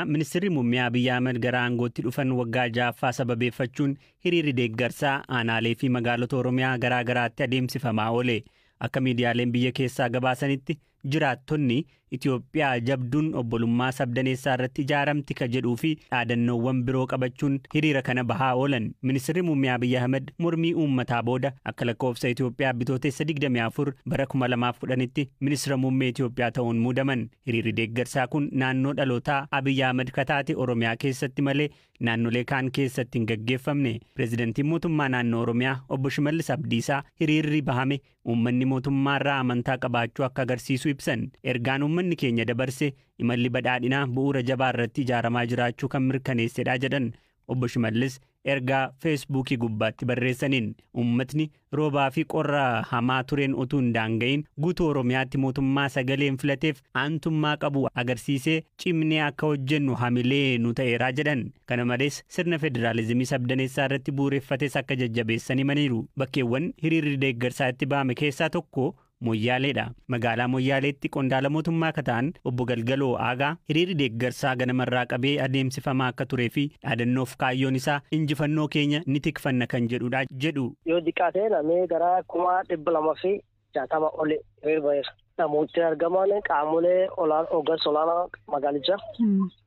Ministeerri Muummee Abiyyi Ahmad gara aangootti dhufan waggaa ja'affaa sababeeffachuun hiriirri deeggarsaa aanaalee fi magaalota Oromiyaa garaa garaatti adeemsifamaa oole. Akka miidiyaaleen biyya keessaa gabaasanitti, jiraattonni Itoophiyaa jabduun obbolummaa sabdaneessaa irratti ijaaramti ka jedhuu fi dhaadannoowwan biroo qabachuun hiriira kana bahaa oolan. Ministeerri Muummee Abiyyi Ahmad mormii uummataa booda akka lakkoofsa Itoophiyaa Bitootessa 24 bara 2010tti ministeera muummee Itoophiyaa ta'uun muudaman. Hiriirri deeggarsaa kun naannoo dhalootaa Abiyyi Ahmad kataate Oromiyaa keessatti malee naannolee kaan keessatti hin gaggeeffamne. Pireezidantiin mootummaa naannoo Oromiyaa Obbo Shimallis Abdiisaa hiriirri bahame uummanni mootummaarraa amantaa qabaachuu akka agarsiisu ibsan. Ergaan uummanni keenya dabarse imalli badhaadhinaa bu'uura jabaa irratti ijaaramaa jiraachuu kan mirkaneessedha jedhan. Obbo Shimallis ergaa Feesbuukii gubbaatti barreessaniin, uummatni roobaa fi qorra hamaa tureen utuu hin daanga'iin guutuu Oromiyaatti mootummaa sagaleen filateef aantummaa qabu agarsiisee cimnee akka hojjennu hamilee nu ta'eeraa jedhan. Kana malees sirna federaalizimii sabdaneessaa irratti bu'uureffates akka jajjabeessan himaniiru. Bakkeewwan hiriirri deeggarsaa itti bahame keessaa tokko Moyyaaleedha. Magaalaa Moyyaaleetti qondaala mootummaa akka ta'an Obbo Galgaloo Aagaa hiriirri deeggarsaa ganamarraa qabee adeemsifamaa akka turee fi dhaadannoof kaayyoon isaa injifannoo keenya ni tikfanna kan jedhudha jedhu. Yoo xiqqaate namni gara 260,000 oli hiriira baheera. Namooti argaman qaamolee hooggansa olaanaa magaalichaa,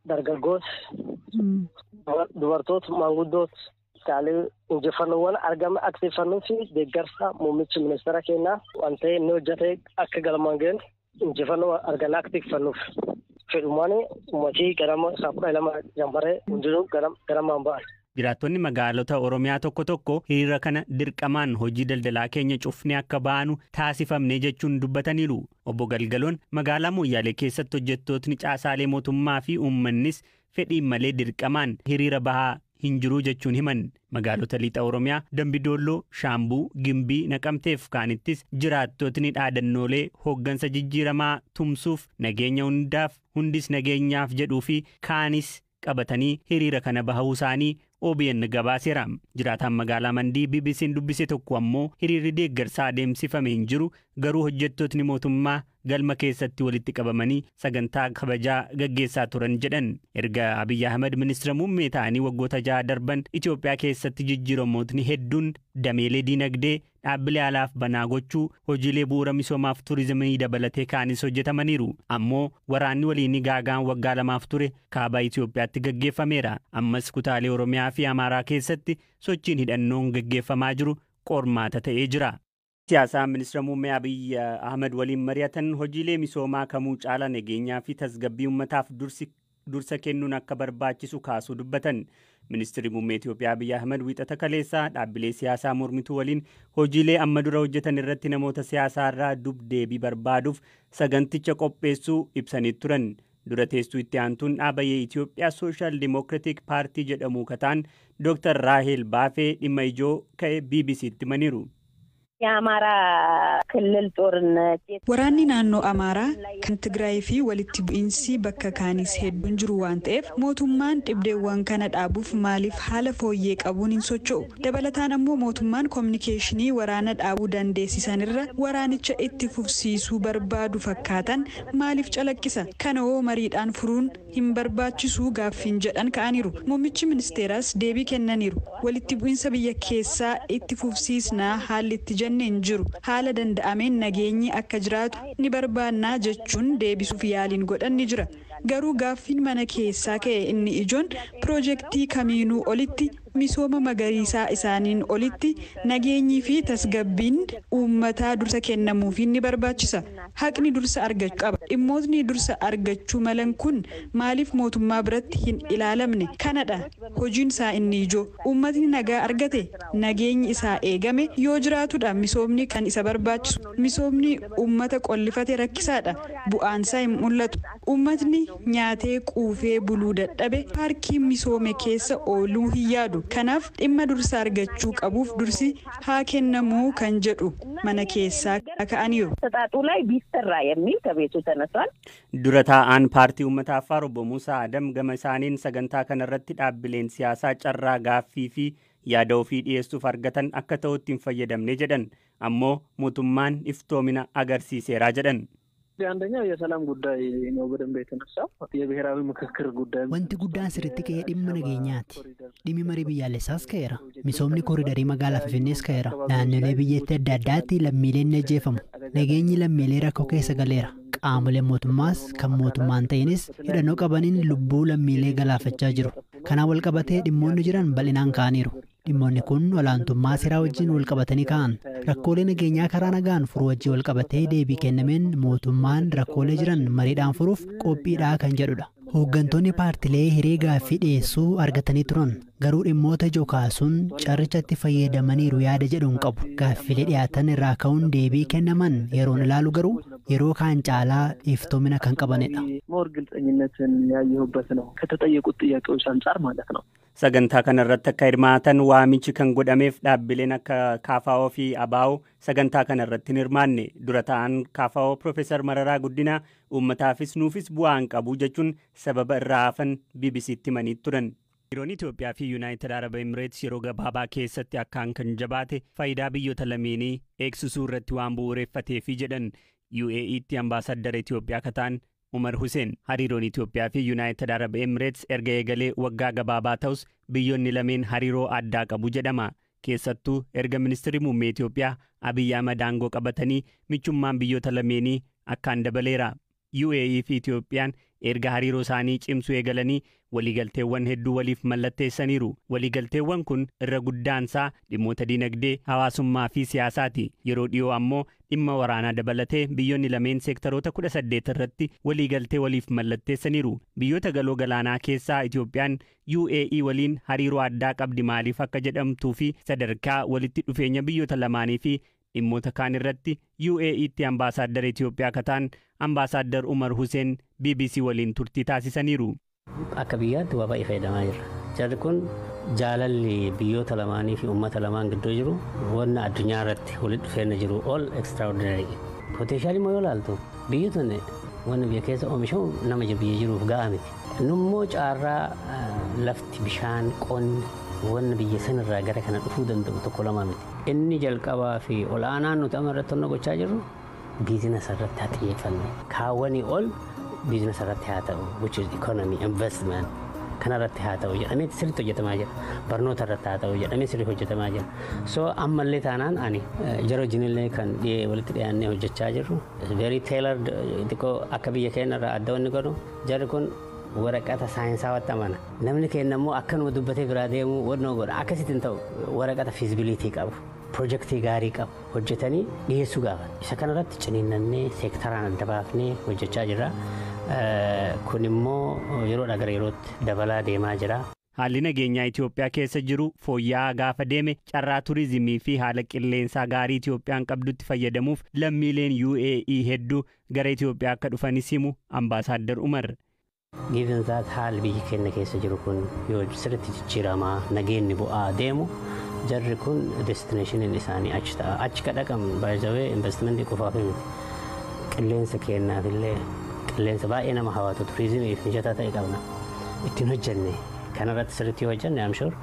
dargaggoota, dubartoota, maanguddoota taalee injifannoowwan argame aktiifannoo fi deeggarsa muummichi ministeera keenyaa waan ta'e inni hojjete akka galmaan ga'een injifannoo arganna aktiifannuuf fedhumaan uummatii gara isaa 12 jammaree hundinuu garamaan ba'an. Jiraattonni magaalota Oromiyaa tokko tokko hiriira kana dirqamaan hojii daldalaa keenya cufnee akka baanu taasifamne jechuun dubbataniiru. Obbo Galgaloon magaalaa Moyyaalee keessatti hojjettootni caasaalee mootummaa fi uummannis fedhiin malee dirqamaan hiriira bahaa hin jiru jechuun himan. Magaalota lixa Oromiyaa Dambidolloo, Shaambuu, Gimbii, Naqamteef kaanittis jiraattotni dhaadannoolee hooggansa jijjiiramaa tumsuuf, nageenya hundaaf, hundis nageenyaaf jedhuu fi kaanis qabatanii hiriira kana bahuu isaanii OBN gabaaseera. Jiraataan magaalaa Mandii BBC'n dubbise tokko ammoo hiriirri deeggarsaa adeemsifame hin jiru, garuu hojjettootni mootummaa galma keessatti walitti qabamanii sagantaa kabajaa gaggeessaa turan jedhan. Erga Abiyyi Ahmad ministeera muummee ta'anii waggoota 6 darban Itoophiyaa keessatti jijjiiramootni hedduun dameelee diinagdee, dhaabbilee alaaf banaa gochuu, hojiilee bu'uura misoomaaf turizimii dabalatee kaanis hojjetamaniiru. Ammoo waraanni waliin gaagaan waggaa 2f ture kaabaa Itoophiyaatti gaggeeffameera. Ammas kutaalee Oromiyaa fi Amaaraa keessatti sochiin hidhannoon gaggeeffamaa jiru qormaata ta'ee jira. Siyaasaa ministeera muummee Abiyyi Ahmad waliin mari'atan hojiilee misoomaa kamuu caalaa nageenyaa fi tasgabbii uummataaf dursa kennuun akka barbaachisu kaasuu dubbatan. Ministeerri muummee Itoophiyaa Abiyyi Ahmad wiixata kaleessaa dhaabbilee siyaasaa mormituu waliin hojiilee amma dura hojjetan irratti namoota siyaasaa irraa dubdeebii barbaaduuf saganticha qopheessuu ibsanii turan. Dura teessuu itti aantuun dhaaba Itoophiyaa Sooshaal Dimookiraatik Paartii jedhamu kataan Dr. Raahel Baafee dhimma ijoo ka'e BBC'tti himaniiru. የአማራ ክልል ጦርነት Waraanni naannoo Amaaraa kan Tigraay fi walitti bu'iinsi bakka kaanis hedduun jiru waan ta'eef, mootummaan dhibdeewwan kana dhaabuuf maaliif haala fooyyee qabuun hin socho'u? Dabalataan ammoo mootummaan koominikeeshinii waraana dhaabuu dandeessisanirra waraanicha itti fufsiisuu barbaadu fakkaatan maaliif calaqqisa? Kana hoo mariidhaan furuun hin barbaachisuu gaaffiin jedhan ka'aniiru. Muummichi ministeeraas deebii kennaniiru. Walitti bu'iinsa biyya keessaa itti fufsiisnaa haalli itti jenne hin jiru. Haala danda'ameen nageenyi akka jiraatu ni barbaannaa jechuun deebisuuf yaaliin godhan ni jira. Garuu gaaffiin mana keessaa ka'e inni ijoon piroojeektii kamiinuu olitti, misooma magariisaa isaaniin olitti, nageenyii fi tasgabbiin uummataa dursa kennamuufi ni barbaachisa. Haqni dursa argachuu qaba. Dhimmootni dursa argachuu malan kun maaliif mootummaa biratti hin ilaalamne? Kanadha hojiin isaa inni ijoo. Uummatni nagaa argate, nageenyi isaa eegame yoo jiraatudha misoomni kan isa barbaachisu. Misoomni uummata qollifate rakkisaadha. Bu'aansaa hin mul'atu. Uummatni nyaatee quufee buluu dadhabe paarkii misoome keessa ooluu hin yaadu. Kanaaf dhimma dursa argachuu qabuuf dursi haa kennamuu kan jedhu mana keessaa ka'aniiru. አሰጣጡ ላይ ቢሰራ የሚል ከቤቱ ተነስቷል። Dura taa'aan paartii uummata Affaar Obbo Muusaa Adam gama isaaniin sagantaa kanarratti dhaabbileen siyaasaa carraa gaaffii fi yaada ofii dhiyeessuuf argatan akka ta'utti hin fayyadamne jedhan. Ammoo mootummaan iftoomina agarsiiseera jedhan. አንደኛው የሰላም ጉዳይ ነው በደንብ የተነሳው የብሔራዊ ምክክር ጉዳይ Wanti guddaan sirriitti ka'ee dhimma nageenyaati. Dhimmi marii biyyaalessaas ka'eera. Misoomni kooridarii magaalaa Finfinnees ka'eera. Naannolee biyyattii adda addaatti lammiileen ni ajjeefamu. Nageenyi lammiilee rakkoo keessa galeera. Qaamoleen mootummaas kan mootummaan ta'inis hidhannoo qabaniin lubbuu lammiilee galaafachaa jiru. Kanaan wal qabatee dhimmoonni jiran bal'inaan ka'aniiru. Dhimmoonni kun olaantummaa seeraa wajjin wal qabatanii ka'an. Rakkoolee nageenyaa karaa nagaan furuu wajjin wal qabatee deebii kennameen mootummaan rakkoolee jiran mariidhaan furuuf qophiidhaa kan jedhudha. Hooggantoonni paartilee hiree gaaffii dhiyeessuu argatanii turan garuu dhimmoota ijoo kaasuun carrichatti fayyadamaniiru yaada jedhuun qabu. Gaaffilee dhiyaatan irraa ka'uun deebii kennaman yeroon ilaalu garuu yeroo kaan caalaa iftoomina kan qabanidha. ሞር ግልጸኝነትን ያየሁበት ነው ከተጠየቁት ጥያቄዎች አንጻር ማለት ነው። Sagantaa kanarratti akka hirmaatan waamichi kan godhameef dhaabbileen akka KFO fi ABO sagantaa kanarratti hin hirmaanne. Dura ta'an KFO Profeesar Mararaa Guddinaa uummataafis nuufis bu'aa hin qabu jechuun sababa irraa hafan BBCtti himanii turan. Hariiroon Itoophiyaa fi Yuunaayitid Arab Emireets yeroo gabaabaa keessatti akkaan kan jabaate faayidaa biyyoota lameenii eegsisuu irratti waan bu'uureffateefi jedhan UAEtti ambaasaaddara Itoophiyaa akka ta'an Umar Hussein. Hariiroon Itoophiyaa fi Yuunaayitid Arab Emireets erga eegalee waggaa gabaabaa ta'us biyyoonni lameen hariiroo addaa qabu jedhama. Keessattuu erga ministeerri muummee Itoophiyaa Abiyyi Ahmad aangoo qabatanii michummaan biyyoota lameenii akkaan dabaleera. UAE fi Itoophiyaan erga hariiroo isaanii cimsuu eegalanii waliigalteewwan hedduu waliif mallatteessaniiru. Waliigalteewwan kun irra guddaansaa dhimmoota dinagdee, hawaasummaa fi siyaasaati. Yeroo dhiyoo ammoo dhimma waraanaa dabalatee biyyoonni lameen seektaroota 18 irratti waliigaltee waliif mallatteessaniiru. Biyyoota galoo galaanaa keessaa Itoophiyaan UAE waliin hariiroo addaa qabdi maaliif akka jedhamtuu fi sadarkaa walitti dhufeenya biyyoota lamaanii fi dhimmoota kaan irratti UAEtti ambaasaaddara Itoophiyaa akka ta'an ambaasaaddar Umar Hussein BBC waliin turtii taasisaniiru. Akka biyyaatti waa baay'ee fayyadamaa jirra. Jarri kun jaalalli biyyoota lamaanii fi uummata lamaan gidduu jiru wanna addunyaa irratti walitti dhufeenya jiru all extraordinary. Potential immoo yoo ilaaltu biyyi tun wanna biyya keessa oomishamu nama biyya jiruuf gahaa miti. Nummoo caarraa lafti bishaan qonni wanna biyya sanarraa gara kana dhufuu danda'u tokko lama miti. Inni jalqabaa fi ol'aanaan nuti amma irratti hojii gochaa jirru biizinasa irratti haa xiyyeeffannu. Kaawwanii ol biizinasa irratti haa ta'u, which is economy, investment kana irratti haa ta'u jedhamee sirriitti hojjetamaa jira. Barnoota irratti haa ta'u jedhamee sirriitti hojjetamaa jira. So ammallee taanaan ani jara wajjinillee kan walitti dhiyaannee hojjechaa jirru. Very tailored xiqqoo akka biyya keenya irraa adda wanni godhu jarri kun waraqata saayinsaawatti amana. Namni keenya immoo akkanuma dubbatee biraa deemuu wannoo godha. Akkasitti hin ta'u waraqata feasibility qabu. Pirojektii gaarii qabu hojjetanii dhiyeessuu gaafata. Isa kanarratti ciniinnannee seektaraan adda baafnee hojjechaa jirra. Kun immoo yeroodhaa gara yerootti dabalaa deemaa jira. Haalli nageenyaa Itoophiyaa keessa jiru fooyya'aa gaafa deeme carraa turizimii fi haala qilleensaa gaarii Itoophiyaan qabdutti fayyadamuuf lammiileen UAE hedduu gara Itoophiyaa akka dhufanis himu ambaasaaddar Umar. Given that haalli biyyi keenya keessa jiru kun yoo sirriitti jijjiiramaa nageenyi bu'aa deemu jarri kun destinationiin isaanii achi ta'a. Achi ka dhaqan baay'ee investimentii qofaaf miti. Qilleensa keenyaaf illee qilleensa baay'ee nama hawwatu turizimiif mijataa ta'e qabna. Ittiin hojjenne kanarratti sirriitti yoo hojjenne I'm sure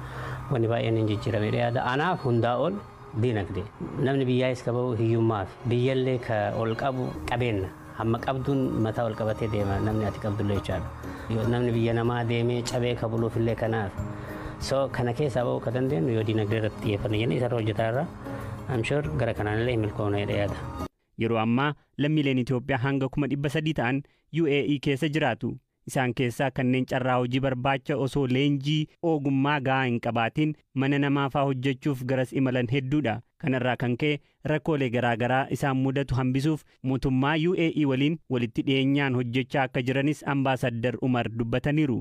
wanni baay'een hin jijjiirame yaada. Anaaf hundaa ol diinagdee. Namni biyyaayis ka bahu hiyyummaaf biyyallee ka ol qabu qabeenna. Hamma qabduun mataa ol qabatee deema namni ati qabdullee jechaadha. Namni biyya namaa deemee cabee ka buluuf illee kanaaf. So kana keessaa bahuu ka dandeenyu yoo diinagdee irratti xiyyeeffanne jennee isarra hojjetaa irra I'm sure gara kanaan illee milkoomna jedhee yaada. Yeroo ammaa lammiileen Itoophiyaa hanga 300,000 ta'an UAE keessa jiraatu. Isaan keessaa kanneen carraa hojii barbaacha osoo leenjii ogummaa gahaa hin qabaatin mana namaafaa hojjechuuf garas imalan hedduudha. Kanarraa kan ka'e rakkoolee garaagaraa isaan mudatu hambisuuf mootummaa UAE waliin walitti dhiyeenyaan hojjechaa akka jiranis ambaasaddar Umar dubbataniiru.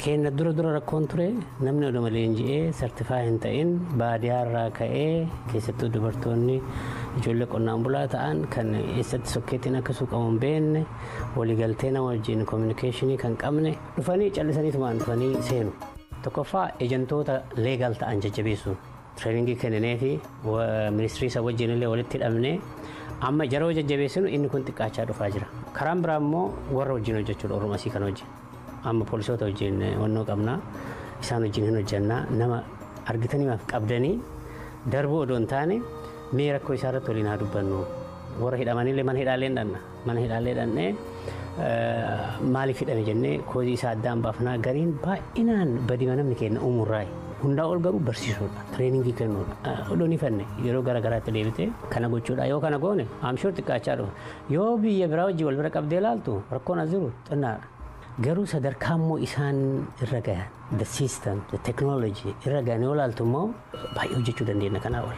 Keenya dura dura rakkoon ture namni oduma leenji'ee certify hin ta'in baadiyyaarraa ka'ee keessattuu dubartoonni ijoollee qonnaan bulaa ta'an kan eessatti sokkeettiin akka suuqamu hin beekne waliigaltee nama wajjin communicationii kan qabne dhufanii callisaniitumaan dhufanii seenu. Tokkoffaa ejentoota legal ta'an jajjabeessu. Trainingii kenninee fi ministirii isa wajjin illee walitti hidhamnee amma yeroo jajjabeessinu inni kun xiqqaachaa dhufaa jira. Karaan biraa immoo warra wajjin hojjechuudha Oromoo asii kana wajjin. Amma poolisoota wajjin wannoo qabnaa isaan wajjin hin hojjannaa nama argitanii maaf qabdanii darbuu odoo hin taane mee rakkoo isaa irratti waliin haa dubbannu. Warra hidhamanillee mana hidhaalee dhanna. Mana hidhaalee dhannee maaliif hidhame jennee koozii isaa addaan baafnaa gariin baay'inaan badima namni kenna uumurraayi. Hundaa ol garuu barsiisuudha. Tireeningii kennuudha. Odoon ifanne yeroo gara garaatti deebitee kana gochuudha. Yoo kana goone amshuur xiqqaachaa dhufa. Yoo biyya biraa wajjin wal bira qabdee ilaaltu rakkoon as jiru xinnaadha. Garuu sadarkaa immoo isaan irra gahan the system, the technology irra gahan yoo ilaaltu immoo baay'ee hojjechuu dandeenya kanaa ol.